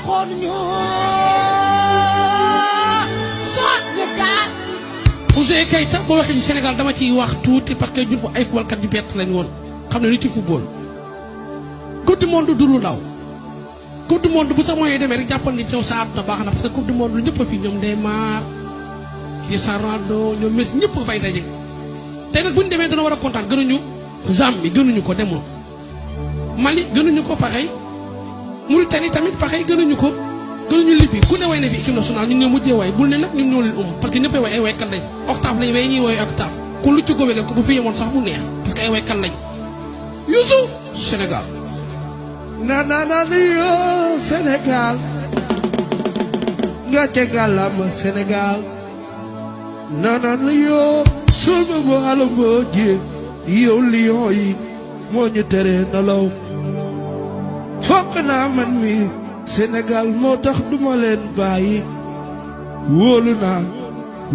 taxoon ñu soot ñu daal. Ouzin Keita boo waxee ci Sénégal dama ciy wax tuuti parce que ñun bu ay footballkat yu bett lañ woon xam ne ni ci football. coupe du monde du lu ndaw coupe du monde bu sax mooy demee rek jàppal ni yow sa àdduna baax na parce que coupe du monde lu ñëpp a fi ñoom Neymar Cristiano Ronaldo ñoom Messi ñëpp fay daje. tey nag bu ñu demee dana war a kontaan gënuñu Zambie gënuñu ko demoon Mali gënuñu ko paxey Mauritanie tamit paxey gënuñu ko gënuñu Libye ku ne way ne fi équipe nationale ñun ñoo mujjee way bul ne nag ñun ñoo leen parce que ñëppay way ay waykat lañ octave lañ way ñuy woy octave ku lu ci ko wégal ko bu fi yemoon sax mu neex parce que ay waykat lañ Youssou Sénégal na yo Sénégal nga ca gàllama Sénégal na yo sulma bo ala boo jee yow lion yi moo ñu tere nelaw fokk naa man mi Sénégal moo tax duma leen bàyyi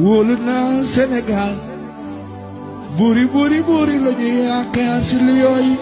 wóolu naa Sénégal buri la ñuy yaakaar si lion yi